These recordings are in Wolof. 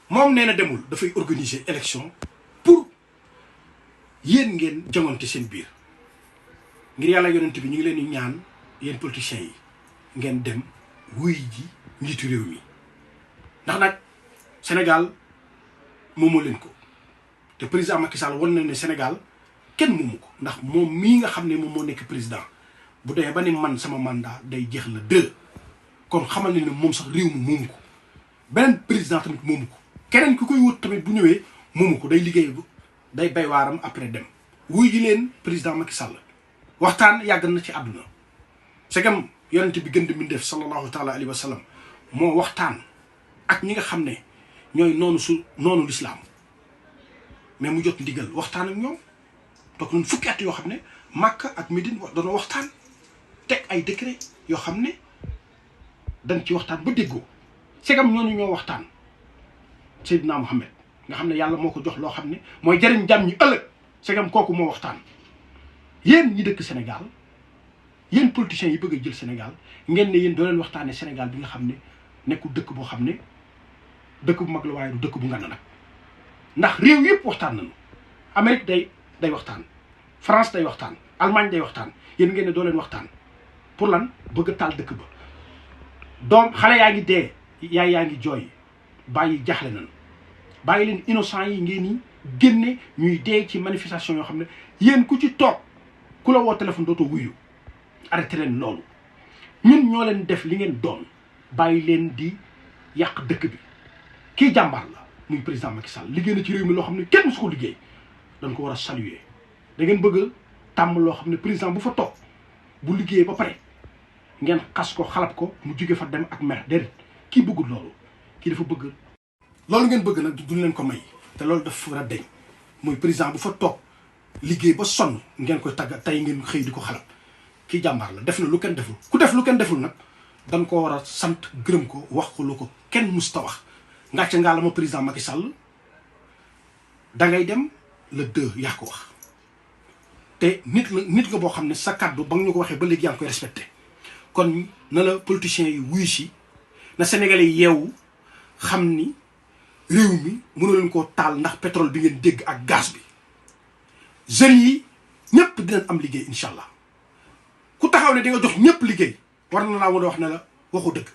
moom nee na demul dafay organiser élection pour yéen ngeen jongante seen biir ngir yàlla yonent bi ñu ngi leen di ñaan yéen politiciens yi ngeen dem wuy ji njiitu réew mi ndax nag Sénégal moomoo leen ko te président Macky Sall wan na ne Sénégal kenn moomu ko ndax moom mii nga xam ne moom moo nekk président bu demee ba ni man sama mandat day jeex la 2 kon xamal ne moom sax réew mi moomu ko beneen président tamit moomu ko keneen ku koy wut tamit bu ñëwee moomu ko day liggéey day bay waaram après dem wuy ji leen président Macky Sall waxtaan yàgg na ci àdduna segam yonent bi gën di mbindeef sallallahu taala alayhi wa sallam moo waxtaan ak ñi nga xam ne ñooy noonu l'islam mais mu jot ndigal waxtaan ak ñoom donc ñun fukki at yoo xam ne Makka ak Médine doona waxtaan teg ay décret yoo xam ne dañ ci waxtaan ba déggoo segam ñooñu ñoo waxtaan Seydina Mohamed nga xam ne yàlla moo ko jox loo xam ne mooy jariñ jàmm ñi ëllëg segam kooku moo waxtaan yéen ñi dëkk Sénégal yéen politiciens yi bëgg a jël Sénégal ngeen ne yéen doo leen waxtaanee Sénégal bi nga xam ne nekkul dëkk boo xam ne dëkk bu mag la waaye du dëkk bu ngand nag ndax réew yëpp waxtaan nañu Amérique day waxtaan France day waxtaan Allemagne day waxtaan yéen ngeen ne doo leen waxtaan pour lan bëgg a taal dëkk ba doom xale yaa ngi dee yaay yaa ngi jooy bàyyi jaaxle nañu bàyyi leen innocent yi ngeen ni génne ñuy dee ci manifestation yoo xam ne yéen ku ci toog ku la woo téléphone dootoo wuyu arrêté leen loolu ñun ñoo leen def li ngeen doon bàyyi leen di yàq dëkk bi kii jàmbaar la muy président Macky Sall liggéey na ci réew mi loo xam ne kenn musu ko liggéey dañ ko war a saluer da ngeen bëgg a tàmm loo xam ne président bu fa toog bu liggéeyee ba pare ngeen xas ko xalab ko mu jóge fa dem ak mer déedéet kii bëggul loolu kii dafa bëgg loolu ngeen bëgg nag duñ leen ko may te loolu dafa war a deñ muy président bu fa toog liggéey ba sonn ngeen koy tagga tey ngeen xëy di ko xalab kii jàmbaar la def na lu kenn deful ku def lu kenn deful nag dañ ko war a sant gërëm ko wax ko lu ko kenn musta wax ngàcce ngaa la ma président Macky Sall dangay dem le 2 yaa ko wax te nit nga boo xam ne sa kàddu ba nga ñu ko waxee ba léegi yaa ngi koy respecté kon na la politiciens yi wuyu si na sénégalais yi yeewu xam ni réew mi mënu leen koo taal ndax pétrole bi ngeen dégg ak gaz bi jeunes yi ñëpp dinañ am liggéey incha allah ku taxaw ne di nga jox ñëpp liggéey war na laa mën a wax ne la waxu dëgg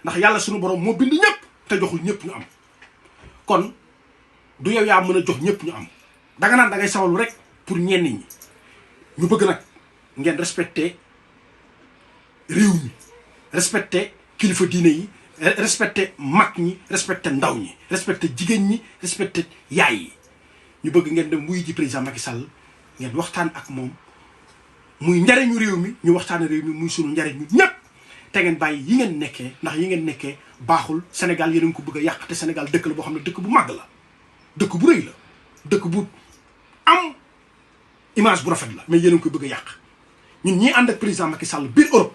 ndax yàlla suñu borom moo bind ñëpp te joxul ñëpp ñu am kon du yow yaa mën a jox ñëpp ñu am danga naan da ngay sawalu rek pour ñenn ñi ñu bëgg nag ngeen respecté réew mi respecté kilifa diine yi respecté mag ñi respecté ndaw ñi respecté jigéen ñi respecté yaay yi ñu bëgg ngeen dem wuy ji président Macky Sall ngeen waxtaan ak moom muy njariñu réew mi ñu waxtaane réew mi muy sunu njariñ ñu ñëpp te ngeen bàyyi yi ngeen nekkee ndax yi ngeen nekkee baaxul Sénégal yéen a ngi ko bëgg a yàq te Sénégal dëkk la boo xam ne dëkk bu màgg la dëkk bu rëy la dëkk bu am image bu rafet la mais yéen a ngi ko bëgg a yàq ñun ñii ànd ak président Macky Sall biir Europe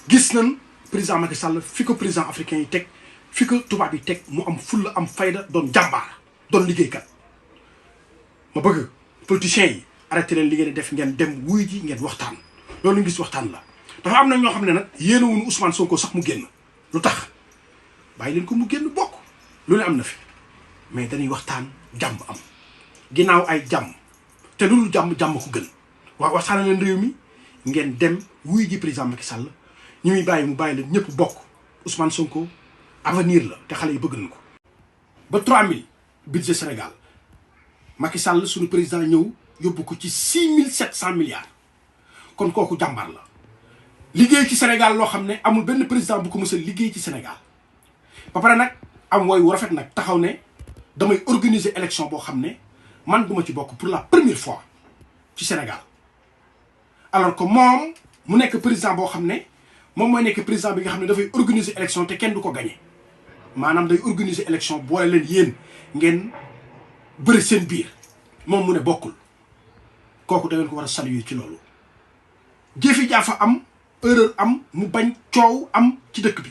gis nañ président Macky Sall fi ko président africain yi teg fi ko tubaab yi teg mu am fulla am fayda doon jàmbaar doon liggéeykat ma bëgg politiciens yi arrêté leen li ngeen di def ngeen dem wuy ji ngeen waxtaan loolu ñu gis waxtaan la dafa am na ñoo xam ne nag yéena wuñu Ousmane Sonko sax mu génn lu tax bàyyi leen ko mu génn bokk lu ne am na fi mais dañuy waxtaan jàmm am ginnaaw ay jàmm te loolu jàmm ko gën waaw waxtaan leen réew mi ngeen dem wuy ji président Macky Sall ñu muy bàyyi mu bàyyi leen ñëpp bokk Ousmane Sonko avenir la te xale yi bëgg nañ ko ba 3000 budget Sénégal Macky Sall suñu président ñëw yóbbu ko ci 6700 milliards kon kooku jàmbaar la liggéey ci Sénégal loo xam ne amul benn président bu ko mës a liggéey ci Sénégal ba pare nag am woy wu rafet nag taxaw ne damay organiser élection boo xam ne man duma ci bokk pour la première fois ci Sénégal alors que moom mu nekk président boo xam ne moom mooy nekk président bi nga xam ne dafay organiser élection te kenn du ko gagné maanaam day organiser élection boole leen yéen ngeen bëri seen biir moom mu ne bokkul kooku da ngeen ko war a saluer ci loolu jëfi jaafa am erreur am mu bañ coow am ci dëkk bi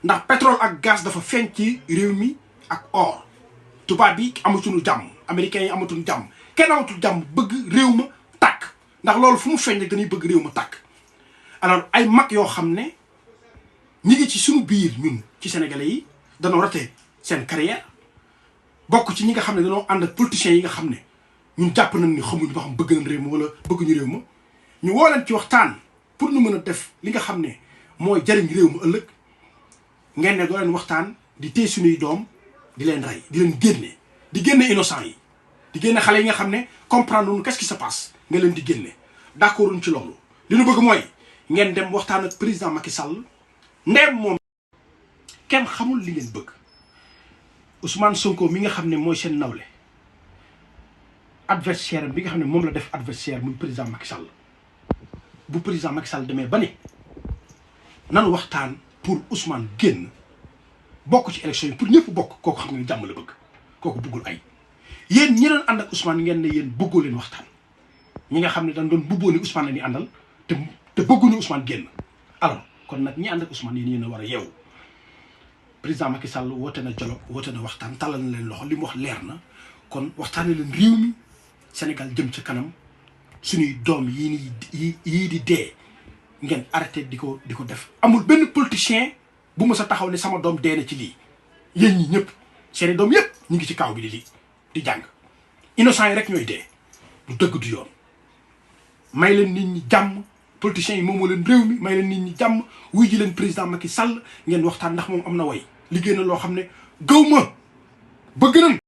ndax pétrole ak gaz dafa feeñ ci réew mi ak or tubaab bi amatuñu jàmm américains yi amatuñu jàmm kenn amatul jàmm bëgg réew ma tàkk ndax loolu fu mu feeñ rek dañuy bëgg réew ma tàkk alors ay mag yoo xam ne ñi ngi ci suñu biir ñun ci sénégalais yi dañoo raté seen carrière bokk ci ñi nga xam ne dañoo ànd ak politiciens yi nga xam ne ñun jàpp nañ ni xamuñu ba xam bëgg nañ réew ma wala bëgguñu réew ma ñu woo leen ci waxtaan pour ñu mën a def li nga xam ne mooy jariñ réew ma ëllëg ngeen ne doo leen waxtaan di téye suñuy doom di leen rey di leen génne di génne innocent yi di génne xale yi nga xam ne comprendre wuñu qu'est-ce qui se passe nga leen di génne d'accord uñ ci loolu li ñu bëgg mooy ngeen dem waxtaan ak président Macky Sall ndeem moom kenn xamul li ngeen bëgg Ousmane Sonko mi nga xam ne mooy seen nawle adversaire bi nga xam ne moom la def adversaire muy président Macky Sall bu président Macky Sall demee ba ne nanu waxtaan pour Ousmane génn bokk ci élection yi pour ñëpp bokk kooku xam nga ne jàmm la bëgg kooku bëggul ay yéen ñi doon ànd ak Ousmane ngeen ne yéen bëggoo leen waxtaan ñi nga xam ne dañ doon bubboo ni Ousmane la ñuy àndal te bëgguñu Ousmane génn alors kon nag ñi ànd ak Ousmane yéen a war a yeewu président Macky Sall woote na dialogue woote na waxtaan tàllal na leen loxo li mu wax leer na kon waxtaane leen réew mi Sénégal jëm ca kanam suñuy doom yii di dee ngeen arrêté di ko def amul benn politicien bu ma sa taxaw ne sama doom dee na ci lii yéen ñi ñëpp seeni doom yëpp ñu ngi ci kaw bi di jàng innocent yi rek ñooy dee du dëgg du yoon may leen nit ñi jàmm politiciens yi moom moo leen réew mi may leen nit ñi jàmm wuy ji leen président Macky Sall ngeen waxtaan ndax moom am na way liggéey na loo xam ne gëw ma bëgg nañ